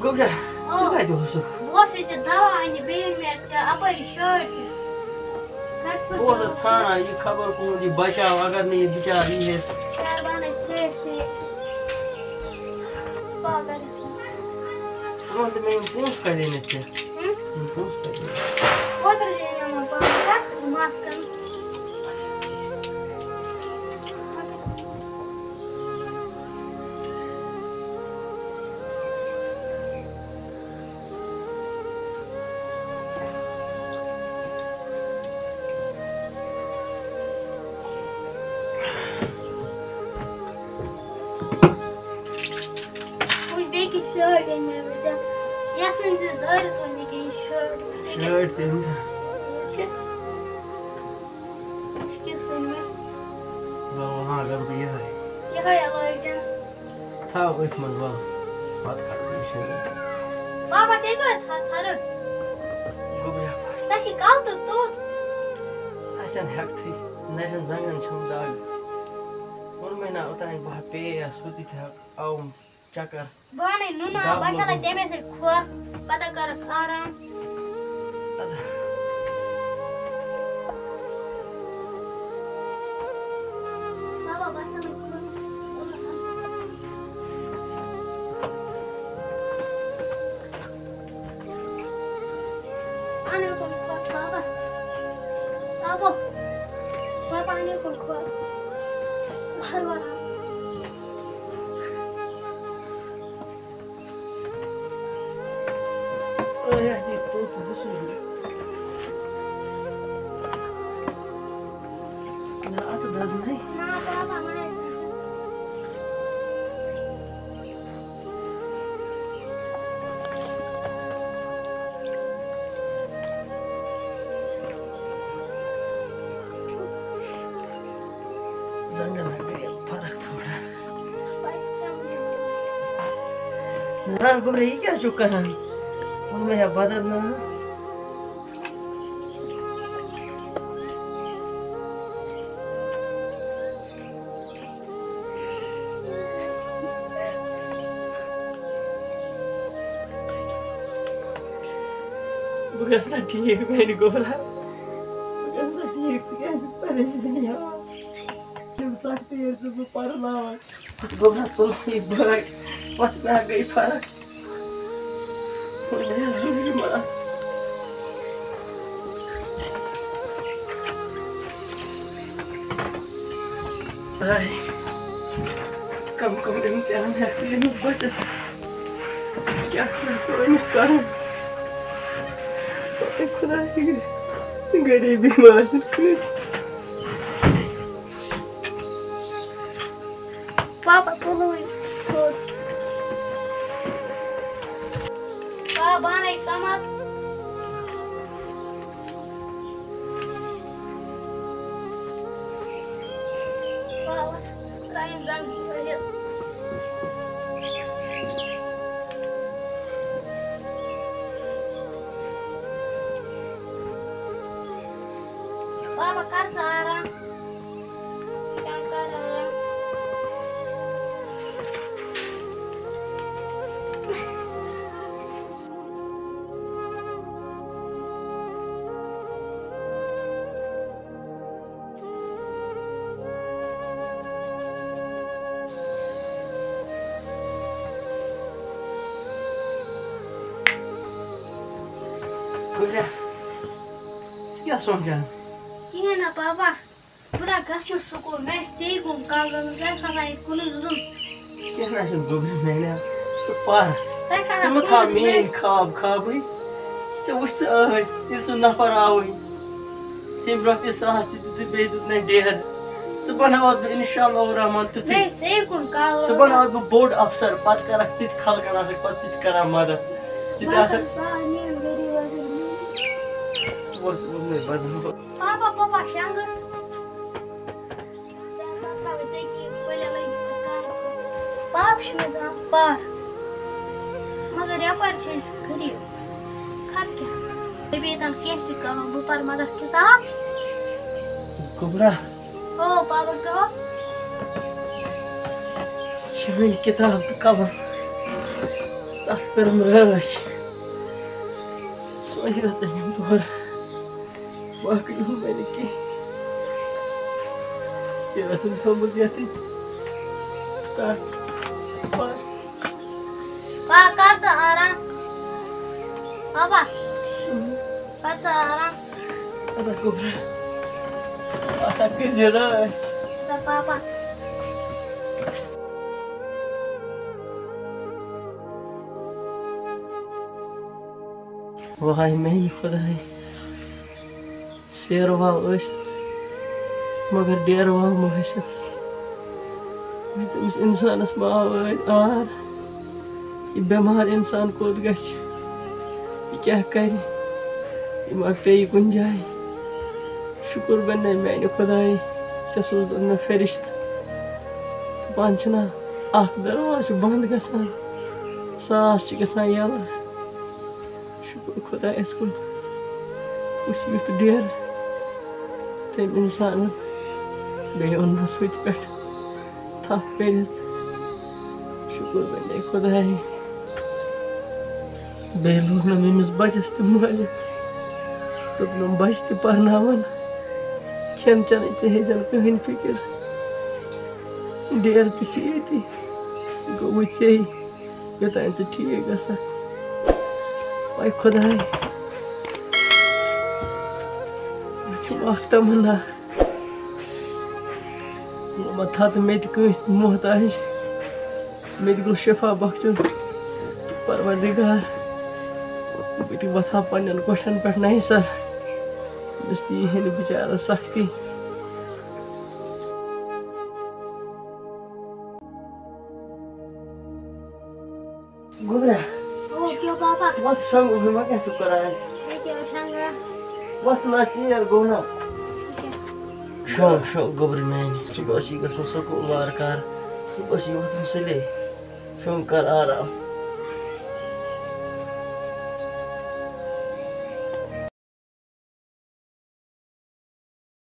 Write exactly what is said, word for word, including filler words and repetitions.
گوٚبرا، ژٕ کَتہِ اوسُکھ؟ بہٕ اوسُس ییٚتہِ دَوا اَننہِ، بیٚیہِ أنۍ مےٚ ژےٚ اَپٲری شٲٹۍ تہِ۔ کَتہِ پٮ۪ٹھ بہٕ اوسُس ژھانڈان یہِ خبر کُہُنٛد یہِ بچاو، اگر نہٕ یہِ بِچار یی ہے۔ یارٕ بہٕ اَنَے فرٛٮ۪ش تہِ۔ پاگل۔ ژٕ وَن تہٕ مےٚ یِم پونٛسہٕ کَتہِ أنِتھ ژےٚ؟ ہُم؟ یِم پونٛسہٕ کَتہِ أنِتھ؟ اوترٕ تہِ أنۍ مےٚ پانٛژھ ہَتھ، مَس کَم۔ وٕچھ، بیٚیہِ کِژھ شٲٹۍ أنۍ مےٚ وٕنکٮ۪ن۔ یَس أنۍ زِ دٲرِتھ وۄنۍ ییٚکیٛاہ یہِ شٲٹۍ۔ شٲٹۍ تہِ أنۍ۔ وٕچھ، یہِ کِژھ أنۍ مےٚ۔ وَلہٕ، وَلہٕ، ہاں، گَرٕ بہٕ یِہوٚے۔ یِہوٚے علاج چھےٚ۔ تھاو أتھۍ منٛز، وَلہٕ۔ پَتہٕ کَڑٕ بہٕ یہِ شٲٹۍ۔ بابا، ژےٚ کیٛاہ ٲس تھَ-، ژھَرٕ؟ گوٚبرا۔ ژےٚ چھِ کَلہٕ تہٕ توٚت۔ اَسہِ چھَنہٕ ہٮ۪کتھٕے، نَرٮ۪ن زَنٛگَن چھَم دَگ۔ ووٚنمَے نا اوٚتانۍ، بہٕ ہا پیٚیَس، ہُتہِ تہِ ہٮ۪کہٕ۔ آوُم چکر۔ بہٕ اَنَے نُنہٕ آب، دَب بہٕ چھَلَے لوٚگُم۔ تَمے سۭتۍ کھۄر، پَتہٕ کَرَکھ آرام۔ اَدٕ۔ بابا، بہٕ چھَلَے کھۄر۔ اَنَے کھۄر، بابا۔ بابا۔ بابا، اَنَے کھۄر۔ بہٕ ہَر وَنان۔ اے، اے، یہِ توٚت غسل۔ نہ، اَتھ دَزنَے۔ زنٛگن ہا گٔیَم فرق تھوڑا۔ نہ، گوٚبرا، یہِ کیٛاہ چھُکھ کران؟ ووٚن مےٚ، ہے، بدل نہ۔ بہٕ گژھٕ نا ٹھیٖک، میٛانہِ گوٚبرا۔ بہٕ گژھٕ نا ٹھیٖک، ژٕ کیٛازِ چھُکھ پریشٲنی ہاوان؟ تَمہِ ساتہٕ تہِ ییٚلہِ ژٕ بہٕ پَرناوَکھ۔ گوٚبرا، تُل یہِ بٲے، پَتہٕ مےٚ گٔے فرق۔ وۄنۍ گٔیَس زُو یہِ مَران۔ ہاے، کم کم امتحان ہٮ۪کھ ژٕ أمِس بَچَس؟ کیٛاہ کیٛاہ پیوٚو أمِس کَرُن؟ پَتہٕ خۄداے سٕنٛدِ غریٖبی منٛز کۭتۍ۔ پاپا تُلوٕے تھوٚد۔ پاپا بانَے کَمَر۔ پاپا ترٛایَن زَنٛگ کھٲلِتھ۔ پاپا کَر ژٕ آرام۔ گُلیا، ژٕ کیٛاہ سونٛچان؟ کِہیٖنۍ نہ پاپا، بہٕ نہ گژھٕ نہٕ سکوٗل، مےٚ آسہِ ژےٚ کُن کاغذ، ژٕ ہٮ۪کھ نہٕ ییٚتہِ کُنُے زوٚن۔ کینٛہہ نہ چھُنہٕ گوٚبرا میٛانہِ، ژٕ پَر۔ ژٕ مہ تھاو میٛٲنۍ خواب خوابٕے۔ ژےٚ وٕچھ تہٕ ٲہے، ییٚلہِ سُہ نفر آوٕے، تٔمۍ برونٛہہ تہِ ساس تہِ دیُت تہٕ بیٚیہِ دیُت مےٚ ڈیہر۔ ژٕ بناوَتھ بہٕ اِنشاء اللہ الرحمن تیُتھُے۔ مےٚ ژےٚ کُن کاوٕ۔ ژٕ بناوَتھ بہٕ بوٚڑ افسر، پَتہٕ کَرَکھ ژٕ تہِ خلقَن آسَکھ پَتہٕ ژٕ تہِ کَران مدد۔ ژٕ تہِ آسَکھ۔ پاپا، پاپا، شنٛگہٕ۔ پاپہٕ چھُ مےٚ دَپان پَر، مگر یَپٲرۍ چھِ أسۍ غریٖب، خبر کیٛاہ۔ بیٚیہِ ییٚتٮ۪ن کینٛہہ تہِ کَرو، بہٕ پَرٕ مگر کِتاب۔ گوٚبرا۔ او پاپا، کَرو۔ یہِ چھِ میٛٲنۍ کِتاب تہٕ قلم۔ تَتھ کٔرٕم رٲچھ۔ سۄے ٲس أنِم تورٕ۔ باقٕے اوٚن مےٚ نہٕ کینٛہہ۔ یہِ ٲسٕم تھٲومٕژ یَتھٕے۔ تَتھ پَتہٕ پا، کر ژٕ آرام؟ پاپا، کر ژٕ آرام؟ اَدا گوٚبرا۔ اَدا کٔرۍ زِ رٲچھ۔ اَدا پاپا۔ واے میانہِ خۄدایہِ، شیر واو ٲسۍ، مگر ڈیرٕ واو مہ ٲسِو۔ تٔمِس اِنسانَس ما آو ٲدۍ آر؟ یہِ بٮ۪مار اِنسان کوٚت گژھِ؟ یہِ کیٛاہ کَرِ؟ یہِ ما پیٚیہِ کُنہِ جایہِ؟ شُکُر بَنے میانہِ خۄدایہِ، ژےٚ سوزُن مےٚ فرِشتہٕ۔ دَپان چھِنہ، اَکھ دروازٕ چھُ بنٛد گژھان، ساس چھِ گژھان یَلہٕ۔ شُکُر خۄدایَس کُن، کُس یُتھ ڈیرٕ تٔمۍ اِنسانَن بیٚیہِ اوٚننَس ہُتہِ پٮ۪ٹھ تھپھ کٔرِتھ۔ شُکُر وۄنۍ خۄدایہِ۔ بیٚیہِ لوگ نہٕ میٛٲنِس بَچَس تہِ مٲلِس۔ دوٚپنَم، بَچہِ تہِ پَرناوَن، کھٮ۪ن چٮ۪نٕچ تہِ ہیٚزٮ۪ن کٕہٕنۍ فِکِر۔ ڈیرٕ تہِ چھِ ییٚتی، گوٚوُے ژےٚ۔ یوٚتام ژٕ ٹھیٖک گژھکھ۔ وَے خۄداے، مےٚ چھُم اَکھ تَمنا، مےٚ مہ تھاو تہٕ مےٚ تہِ کٲنٛسہِ محتاج، مےٚ تہِ گوٚژھ شفا بخشُن۔ پروردگار، بہٕ تہِ وۄتھٕ ہا پنٛنٮ۪ن گۄٹھٮ۪ن پٮ۪ٹھ نَیہِ سَر، مےٚ چھِ یہِ ہیٚنہِ بِچارَس سختی۔ گوٚبرا۔ او، کیٛاہ پاپا؟ وَتھ شۄنٛگہٕ، ہُہ ما کیٛاہ چھُکھ کران؟ ییٚکیٛاہ شۄنٛگان۔ وَتھ نا، ژیر گوٚو نا۔ شۄنٛگ، شۄنٛگ، گوٚبرٕ میٛانہِ۔ صُبحَس چھُے گژھُن سکوٗل وارٕ کارٕ۔ صُبحَس چھُے وۄتھُن سُلے۔ شۄنٛگ کر آرام۔